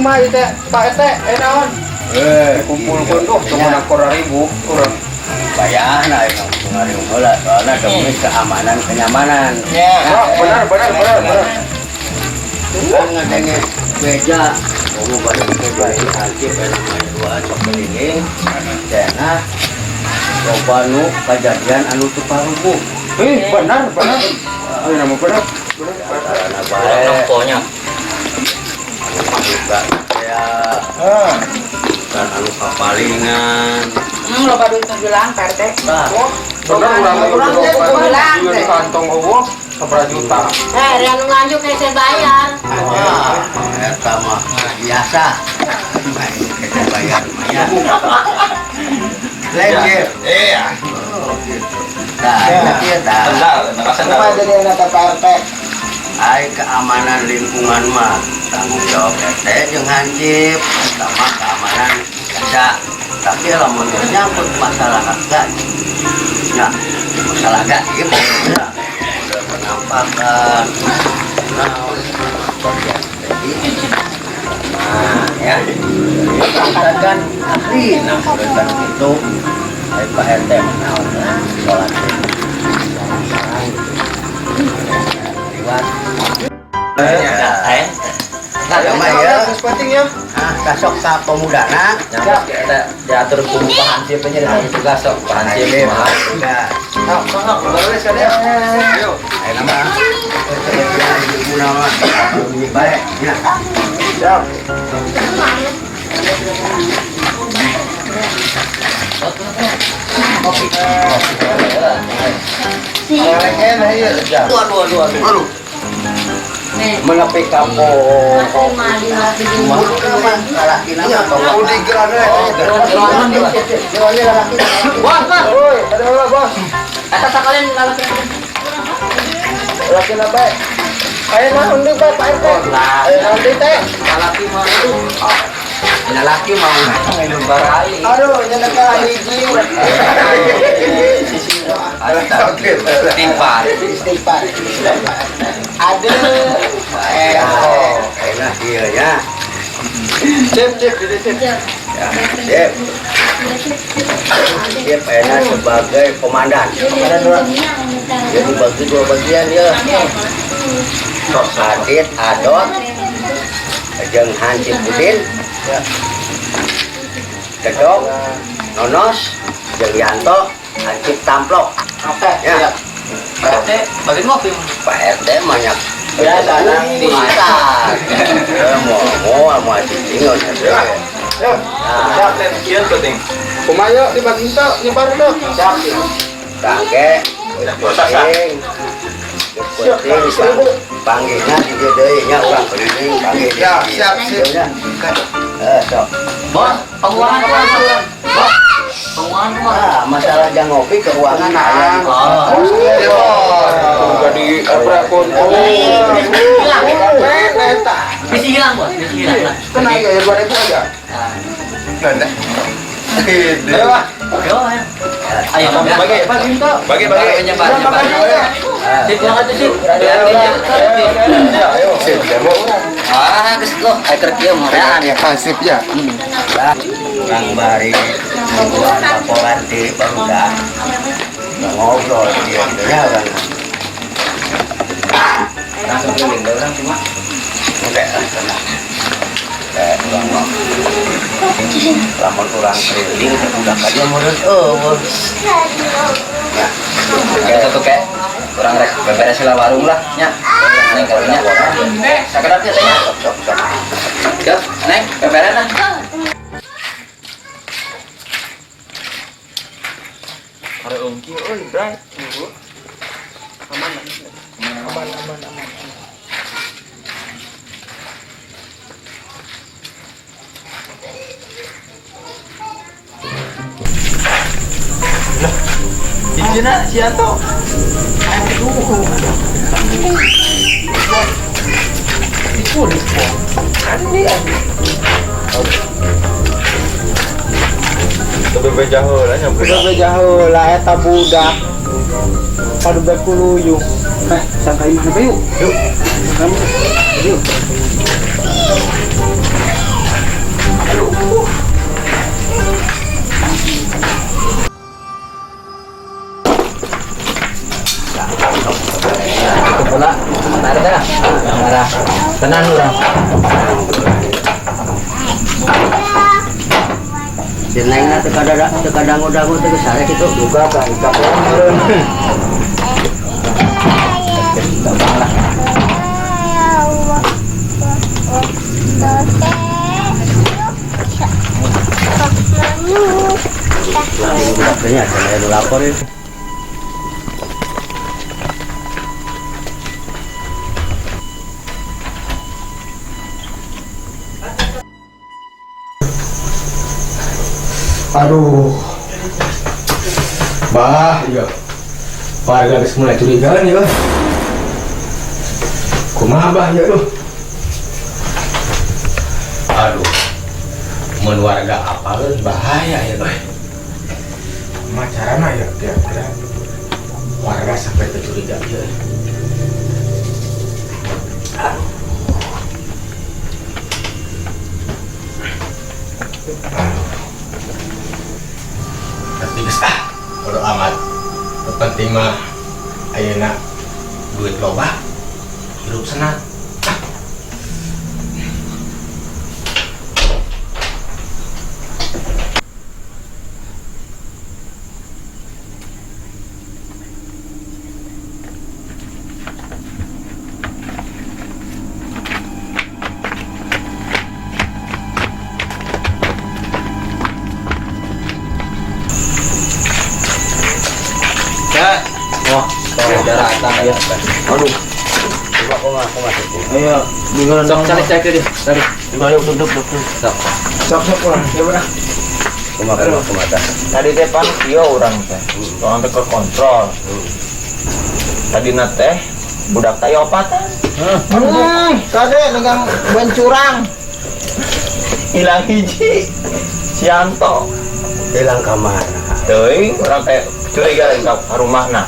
Kumaha ieu teh, Pak RT? Eh, naon? Eh, Kumpulkeun tuh cuma ribu urang. Bayarna yang ngariung heula, soalnya demi keamanan, kenyamanan. Ya. Ah, benar benar benar benar. Kan ngadenge beja, kamu balik beja ini hansip ya namanya dua sok keliling. Cenah loba nu kejadian anu teu paruguh. Eh, benar benar. Ayo nama benar. Benar. Sarana bae. Nemponya. Anu juga ya Ah, kan anu kapalingan. Loba duit nu bilang, Pak RT. Tah, benar urang mah Urang teh udah kudu di kantong eueuh sabaraha juta. Eh, anu nganjuk kayak saya bayar. wah, eta mah biasa. Kita bayar lumayan. Lenjer. Iya. Oh, gitu. Nah, itu ya, tah. Sendal, nama sendal. Kumaha jadi anak Pak RT? Ai keamanan lingkungan mah tanggung jawab RT jeung hansip sama keamanan biasa. Tapi lamun geus nyangkut masalah gaib, nah, masalah gaib ya, udah penampakan, naon, bagian jadi, nah, ya, kita kan ahli, nah, kan itu, ai Pak RT mah naon lah, sholat gitu. Liwat. Ya, Nah, sama ya. Geus penting ya. Ah, kasok ka pemudana. Nyampe kita diatur ku Pak Hansip aja dan tugas sok Pak Hansip kumaha. Udah. Nah, sok sok baris ka dia. Ayo. Ayo nama. Ibu nama. Baik, ya. Siap. Kopi. Dua, dua, dua. Aduh. Menepi kampung. Lalaki nama. Udah geran we. Lalaki. Bos, bos. Woi, ada apa, Bos? Eta sakalian lalaki. Laki na bae. Ayo naon deui, Pak RT? Ayo naon deui teh? Lalaki mah itu. Lalaki mau ngilu barali. Aduh, nyana ka hiji. Istighfar. Istighfar. Aduh. Ya, enak iya ya. Cip, cip, di cip. Ya, sip. Sip, enak sebagai komandan. Komandan dua. Jadi bagi dua bagian ya. Adit, Adot, jeung Hansip Udin, Dedok, Nonos, jeung Yanto, Hansip Tamplok. Oke, Ya. siap. Pak RT, bagi ngopi. Pak RT banyak. Biasa, nang di. Mau mau mau cicing Ya. Nah, Siap, penting. Kumaha yuk dibagi teu nyebar teu. Siap, siap. tangke, penting, penting, panggilnya di dieu deui nya urang keliling panggil. Ya, siap, siap. Eh, sok. Bos, penguangan kumaha? Bos, penguangan kumaha? Ah, masalah jang ngopi keuangan aya. Oh. Ya, Bos. Udah di apa kon. Oh. Hilang. Eta. Bisa hilang, Bos. Bisa hilang lah. Tenang ya, 2000 aja. Nah. Ayo, Pak. Ayo, ayo. Ayo, Bagi, bagi teu. Bagi, bagi. Nyebar, nyebar. Sip, yang atuh sip. Ayo. Sip, jamu urang. Ah, geus loh, ayo keur kieu morean. Ya, sip ya. Urang bari nungguan laporan di barudak. Ngobrol dia gitu ya urang. Langsung keliling deh urang cuma. Oke, ah, tenang. Eh, urang mah. Lamun urang keliling udah ka dia meureun eueuh. Ya. Ada satu kayak kurang rek beberes lah warung lah nya. Neng kalau nya. Sakedap nya teh nya. Sok sok sok. Yuk, Neng, beberes lah. Are ongki euy, Bray. Aman, aman, aman, aman. Lah, hijina si Anto. Aduh. Diculik kok. Andi, andi. Tapi jauh lah nyampe. Udah jauh lah eta budak. Padu bae kuluyung. Eh, sangka imah yuk. Yuk. Kamu. Yuk. Itu pula sementara dah. Marah. Tenang urang. Si Neng na teu kada teu kadangu-dangu teh geus sare kitu. Duga ka ika meureun. Gampang lah. Lain budak teh nya cenah nu lapor ieu. Aduh. Bah, iya. Warga geus mulai curiga nih, Bah. Kumaha bah ya tuh? Aduh. Mun warga apaleun bahaya ya, Bah. Kumaha carana ya kira-kira warga sampai kecuriga ya. Aduh. Aduh. Tapi geus ah, bodo amat. Nu penting mah ayeuna duit loba, hirup senang. Ah. Ya. Wah, daratan ya. Aduh. Coba kumaha kumaha kitu. Ayo, bingung. Sok cari cari dia. Cari. Ayo duduk duduk. Sok. Sok sok urang. Ya udah. Kumaha kumaha kumaha tah. Tadi teh pan kieu urang teh. Urang teh keur kontrol. Tadi na teh budak teh opatan. Kade dengan bencurang. Hilang hiji. Sianto. Hilang ka mana? Teuing urang teh curiga lain ka rumahna.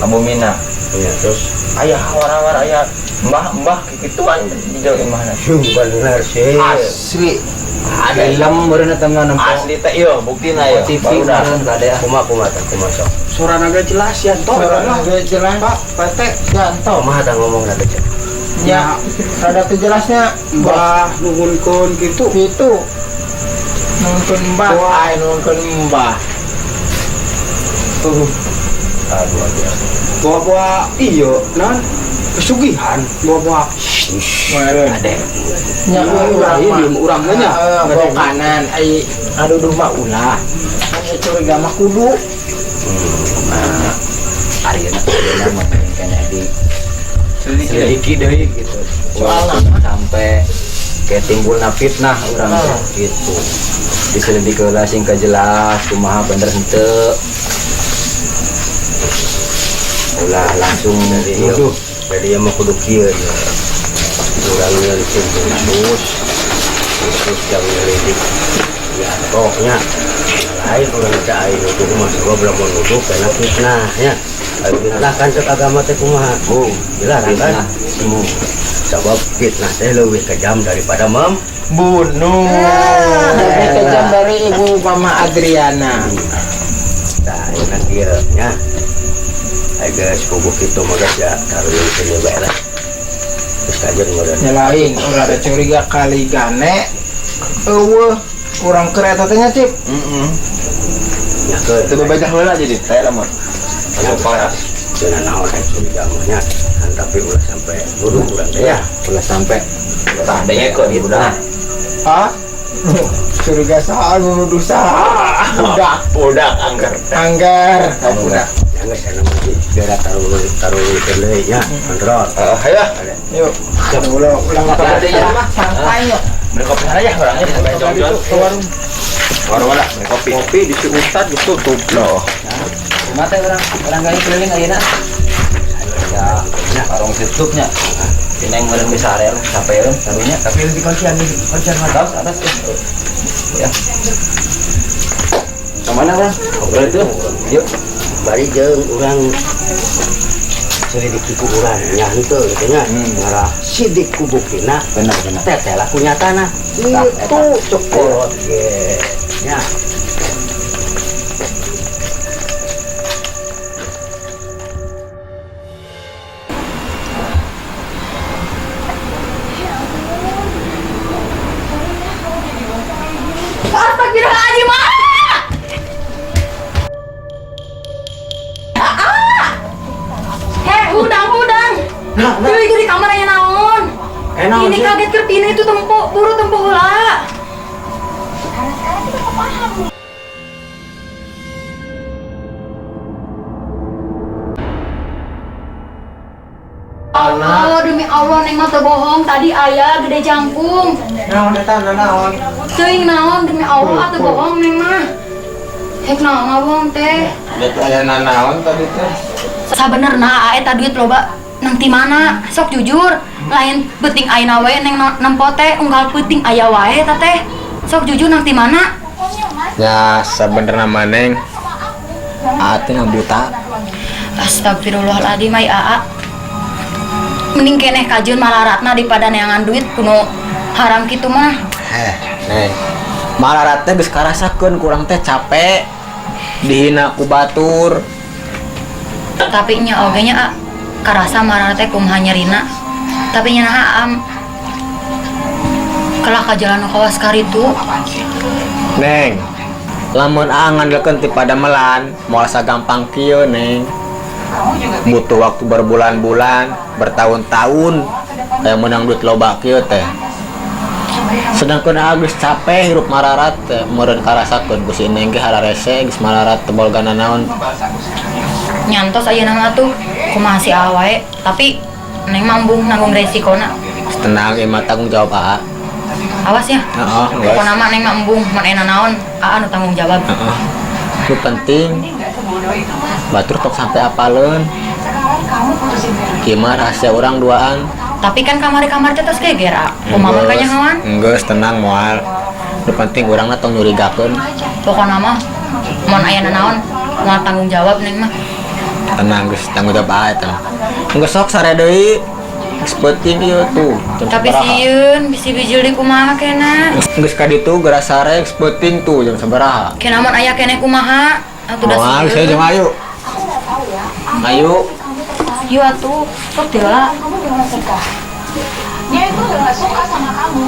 Ka bumina. Iya, terus Aya hawar-hawar aya mbah-mbah kikituan di jauh imahna. Bener sih. Asli. Ada Film meureun eta mah nempo. Asli teh ieu buktina ieu. TV Barudak. meureun kade ah. Kumaha kumaha tah kumaha sok. Suara naga jelas ya, toh. Suara jelas, Pak. PT Yanto. Kumaha tah ngomongna teh? Cek? Ya, rada teu jelasnya. Bah, nuhunkeun kitu. Gitu. Nuhunkeun mbah, ai nuhunkeun mbah. Tuh. Aduh aduh. Bawa-bawa iyo, non pesugihan, bawa-bawa. Meureun. Ade. Nya Urang urang mah. mah, urang mah nya. Heeh, bokanan ai aduh mah ulah. Kan curiga mah kudu. Nah, ayeuna ayeuna mah pengen keneh di selidiki deui gitu. Soalna sampai kayak timbulna fitnah urang teh gitu. Diselidiki heula sing jelas kumaha bener henteu. Ulah langsung Jadi nuduh. Jadi ieu mah kudu kieu ya. Urang nyelidik khusus. Khusus jang nyelidik. Ya tohnya. Lain urang teh aya nuduh mah sebab lamun nuduh kena fitnah nya. Aya fitnah kan cek agama teh kumaha? Oh, Dilarang kan? fitnah. Sebab fitnah teh leuwih kejam daripada mem Bunuh. Lebih kejam dari Ibu Mama Adriana. Tah, ayeuna kieu nya. Ayo geus kubu kitu mah geus ya karunyungkeun ieu bae lah. Geus kajeun meureun. Nya lain urang ada curiga kali gane. Eueuh, urang keur eta teh nya, Cip. Heeh. Nya keun. Teu bebajah heula jadi teh lamun. Asup kelas. Cenah naon rek curiga mah nya. Kan tapi ulah sampai nuduh urang teh ya. Ulah sampai Tah dengekeun budak. Hah? Curiga saha nu nuduh saha? Budak. Budak angker. Anggar, ka budak. Ya geus cenah mah biar taruh deui nya kontrol. Heeh, hayo. Yuk. Ulah ulah Hati-hati ya. Santai yuk. Beli kopi aja orangnya sampai jauh-jauh. Ke warung. Warung lah, beli kopi. Kopi di si Ustad ditutup loh. Kumaha teh urang urang gawe keliling ayeuna. Ya, warung tutupnya. Pineng meureun bisa area lah, sampai eureun karunya. Tapi lebih kuncian nih, kuncian mah. Atas atas ya. Kemana kan? Ngobrol itu. Yuk. Bari jeung urang selidiki ku urang nya henteu kitu nya. Ngarah sidik ku buktina. Benar benar. Teteh lah ku nyatana. Tah, Itu cekolot ge. Nya. Nah, Yo itu di kamar aya naon? Eh, naon Ini sih? kaget keur pina itu tempo, buru tempo heula. Allah, demi Allah neng mah teu bohong, tadi aya gede jangkung. Naon eta naon? Teuing naon demi Allah atuh bohong neng mah. Hek naon ngabong teh. Itu aya naon tadi teh? Sabenerna ae duit loba nang ti mana? Sok jujur, lain peuting ayeuna wae neng nempo teh unggal peuting aya wae eta teh. Sok jujur nang ti mana? Ya sebenerna mah neng. Aa teh buta. Astagfirullahaladzim ai aa. Mending keneh kajeun malaratna daripada neangan duit kuno haram kitu mah. Heh, neng. Malarat teh geus karasakeun kurang teh capek. Dihina ku batur. Tapi nya oge nya a karasa malarat teh kumaha nyerina. Tapi nya naha am kelah ka jalan nu kawas karitu. Neng, lamun aa ngandelkeun ti padamelan, moal sagampang kieu, Neng. Butuh waktu berbulan-bulan, bertahun-tahun kayak menang duit loba kieu teh. Sedangkan aa geus capek hirup mararat teh, meureun karasakeun ku si Neng ge hararese geus mararat teu boga naon. Nyantos ayeuna mah tuh kumaha si aa wae, tapi neng mah embung nanggung resikona. Tenang, ieu mah tanggung jawab aa. Awas ya. Heeh, geus. Pokona mah neng mah embung mun aya naon, aa nu tanggung jawab. Heeh. Nu penting batur tong sampai apaleun. Kieu mah rahasia urang duaan. Tapi kan kamari-kamari teh tos geger a. Kumaha mun kanyahoan? Geus tenang moal. Nu penting urangna tong nyurigakeun. Pokona mah mun aya naon moal tanggung jawab neng mah. Tenang geus tanggung jawab aa eta mah. Geus sok sare deui. Geus peuting ieu tuh. Jam Tapi sabaraha. sieun bisi bijil di kumaha kena. Geus ka ditu geura sare geus peuting tuh jam sabaraha. Kena mun aya keneh kumaha? Atuh da Moal sieun. saya jeung ayu. Ayu. Yuk atuh, sok deula. Dia itu udah gak suka sama kamu.